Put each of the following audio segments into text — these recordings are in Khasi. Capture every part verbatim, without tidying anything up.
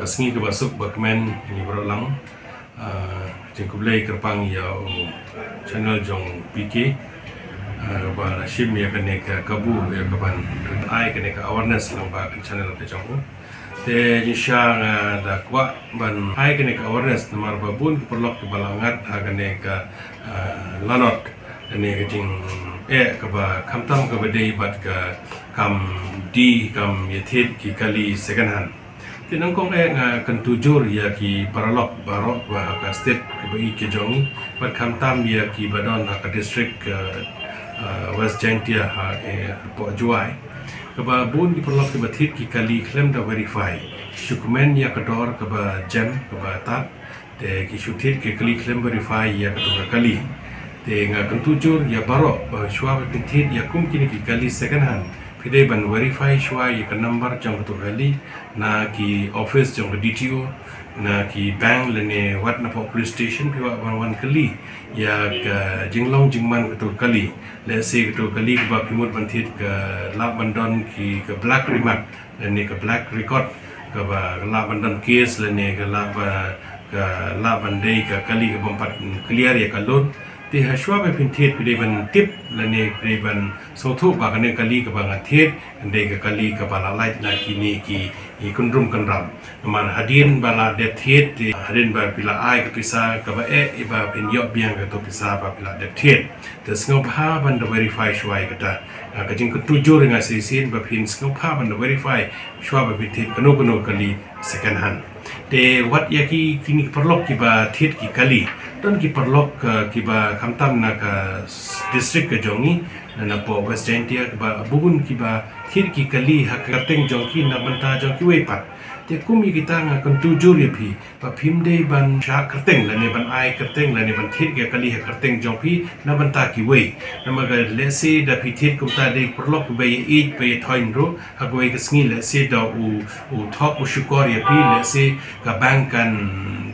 Sngi kaba suk ba kmen ïa ngi baroh lang. Ah, jingkhublei kyrpang ïa u channel jong P K, ah, ba la shim ïa kane ka kabu ïa kaban ai kane ka awareness lyngba ka channel ka jong u. Te ngi sha nga da kwah ban ai kane ka awareness namar ba bun ki paralok kiba la ngat ha kane ka, ah, lanot, kane ka jingeh kaba khamtam kaba dei bad ka kam die kam ïathied ki kali second hand. Te nyngkong eh nga kyntu jur ïa ki paralok baroh ba ha ka state kaba ïeit ka jong ngi bad khamtam ïa kiba don ha ka district, eh, eh, West Jaintia ha, eh, hapoh Jowai. Kaba bun ki paralok kiba thied ki kali khlem da verify. Shu kmen ïa ka dor kaba jem kaba tad. Te ki shu thied ki kali khlem verify ïa kato ka kali. Te nga kyntu jur ïa baroh ba shuwa ba phin thied ïa kum kine ki kali second hand, phi dei ban verify shuwa ïa ka number jong kato ka kali na ki office jong ka D T O, na ki bank lane wat na police station phi lah ban wan kylli ïa ka jinglong jingman kato ka kali. Let's say kato ka kali kaba phi mut ban thied ka lah ban don ki ka black remark lane ka black record kaba ka lah ban don case lane ka lah ba, ka lah ban dei ka kali kaba ym pat clear ïa ka loan. Te ha shuwa ba phin thied phi dei ban tip lane phi dei ban sngewthuh ba kane ka kali kaba nga thied kan dei ka kali kaba la lait na kine ki, ki kynrum kynram. Namar hadien ba la dep thied, te hadien ba phi la ai ka pisa kaba eh, ïa ba phin ïoh biang kato pisa ba phi la dep thied. Te sngewbha ban da verify shuwa ïa kata. Ah, ka jingkyntu jur nga shisien ba phin sngewbha ban da verify shuwa ba phin thied kano kano kali second hand. Te wat ïa ki, kine ki paralok kiba thied ki kali. Don ki paralok, ah, kiba khamtam na ka s-, district ka jong ngi, na, napoh West Jaintia kiba bun kiba thied ki kali ha ka kyrteng jong ki na bynta jong kiwei pat. Te kum ïa kita nga kyntu jur ïa phi ba phim dei ban shah kyrteng lane ban ai kyrteng lane ban thied ki kali ha kyrteng jong phi na bynta kiwei. Namar ka let's say da phi thied kumta dei paralok ba ïeit ba ïathoiñ ruh ha kawei ka sngi, let's say da u, u thok u shukor ïa phi, let's say ka bank kan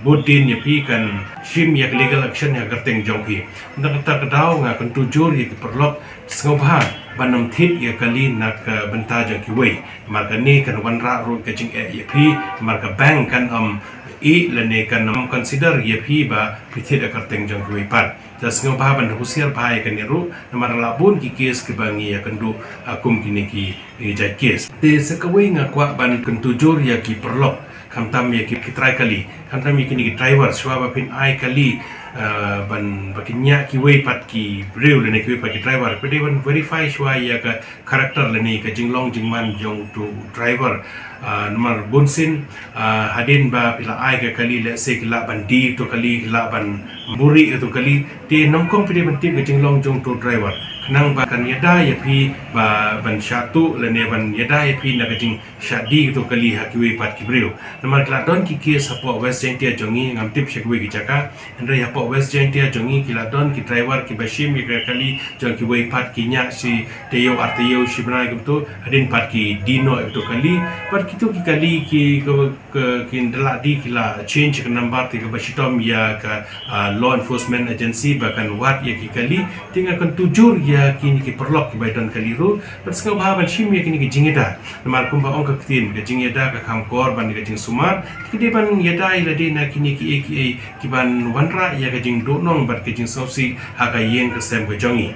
bud din ïa phi, kan shim ïa ka legal action ha kyrteng jong phi. Na kata ka daw nga kyntu jur ïa ki paralok sngewbha ban ym thied ïa kali na ka bynta jong kiwei. Namar kane kan wanrah ruh ka jingeh ïa phi, namar ka bank kan ym ïeit lane kan ym consider ïa phi ba phi thied ha kyrteng jong kiwei pat. Te sngewbha ban husiar bha ïa kane ruh, namar la bun ki case kiba ngi ïakynduh, ah, kum kine ki, ki jait case. Te sa kawei nga kwah ban kyntu jur ïa ki paralok, khamtam ïa ki, ki trai kali, khamtam ïa kine ki driver, shuwa ba phin ai kali, ah, ban, ba kin ñiah kiwei pat ki briew lane kiwei pat ki driver, phi dei ban verify shuwa ïa ka character lane ka jinglong jingman jong uto u driver. Ah, namar bunsien, ah, hadien ba phi la ai ka kali, let's say ki lah ban die uto u kali, ki lah ban buhrieh uto u kali, te nyngkong phi dei ban tip ka jinglong jong uto u driver. Khnang ba kan ïada ïa phi ba ban shah tuh lane ban ïada ïa phi na ka jingshah die uto u kali ha kiwei pat ki briew. Namar ki la don ki case hapoh West Jaintia jong ngi, ngam tip sha kiwei ki jaka. Hynrei hapoh West Jaintia jong ngi ki la don ki driver kiba shim ïa ka kali jong kiwei pat, ki ñiah shi taïew ar taïew shi bnai kumto, hadien pat ki die noh ïa uto u kali. Pat kito ki kali ki, ki, ki, kin da lah die ki la change ka number, te kaba shitom ïa ka, ah, law enforcement agency ba kan wad ïa ki kali. Te nga kyntu jur ïa kine ki paralok kiba don kali ruh ban sngewbha ban shim ïa kine ki jingïada. Namar kumba ong ka ktien, ka jingïada ka kham kor ban ka jingsumar. Te ki dei ban ïada ïa lade na kine kiei kiei kiban wanrah ïa ka jingduhnong bad ka jingsngewsih ha ka ïing ka sem ka jong ngi.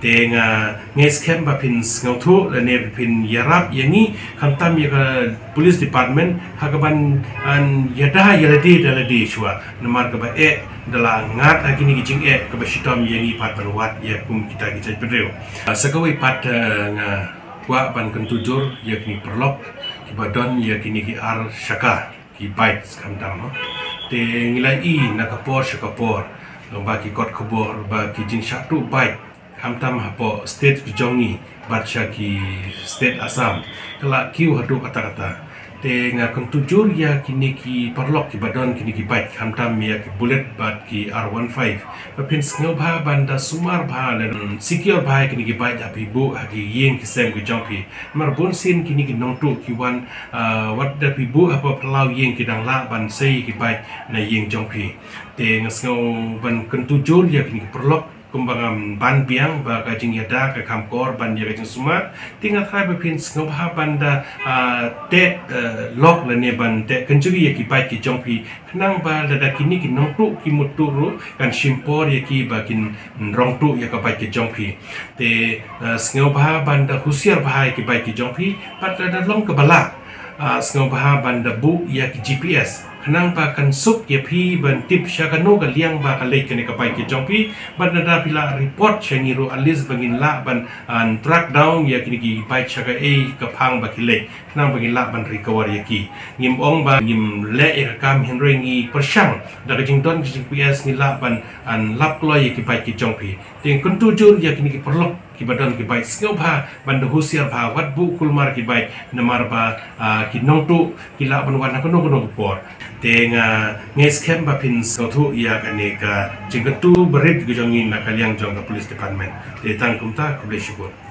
Te nga ngeit skhem ba phin sngewthuh lane ba phin ïarap ïa ngi, khamtam ïa ka police department, ha kaban, an, ïada ïa lade da lade shuwa. Namar kaba eh da la ngat ha kine ki jingeh kaba shitom ïa ngi pat ban wad ïa kum kita ki jaitbynriew. Ah, sa kawei pat, eh, nga kwah ban kyntu jur ïa kine ki paralok kiba don ïa kine ki ar shaka ki bike khamtam, ha. Te ngi la ïohi na ka por sha ka por, lyngba ki kot khubor ba ki jingshah tuh bike khamtam hapoh state ka jong ngi bad sha ki state Assam ka la kiew haduh katta katta. Te nga kyntu jur ïa kine ki paralok kiba don kine ki bike, khamtam ïa ki Bullet bad ki R one five, ba phin sngewbha ban da sumar bha lane secure bha ïa kine ki bike da phi buh ha ki ïing ki sem ki jong phi. Namar bunsien kine ki nongtuh ki wan, ah, wat da phi buh hapoh phyllaw ïing, ki dang lah ban sei ïa ki bike na ïing jong phi. Te nga sngew ban kyntu jur ïa kine ki paralok Kumba ngam ban biang ba ka jingïada ka kham kor ban ïa ka jingsumar, te nga tharai ba phin sngewbha ban da, ah, teh, eh, lok lane ban teh kynjri ïa ki bike ki jong phi, khnang ba lada kine ki nongtuh ki muttuh ruh kan shim por ïa ki ba kin rong tuh ïa ka bike ki jong phi. Te, eh, sngewbha ban da husiar bha ïa ki bike ki jong phi, bad lada long kaba lah, ah, sngewbha ban da buh ïa ki G P S, khnang ba kan suk ïa phi ban tip sha kano ka liang ba ka leit kane ka bike ki jong phi, bad lada phi la report sha ngi ruh, at least ba ngin lah ban, ah, track down ïa kine ki bike sha kaei ka phang ba ki leit, khnang ba ngin lah ban recover ïa ki. Ngim ong ba ngim leh ïa ka kam, hynrei ngi pyrshang da ka jingdon ka G P S ngi lah ban, ah, lap kloi ïa ki bike ki jong phi. Te kyntu jur ïa kine ki paralok kiba don ki bike, sngewbha ban da husiar bha, wat buh kulmar ki bike, namar ba, ah, ki nongtuh ki lah ban wan ha kano kano ka por. Te nga ngeit skhem ba phin sngewthuh ïa kane ka jingkyntu barit ka jong ngi na ka liang jong ka police department. Te tang kumta, khublei shibun.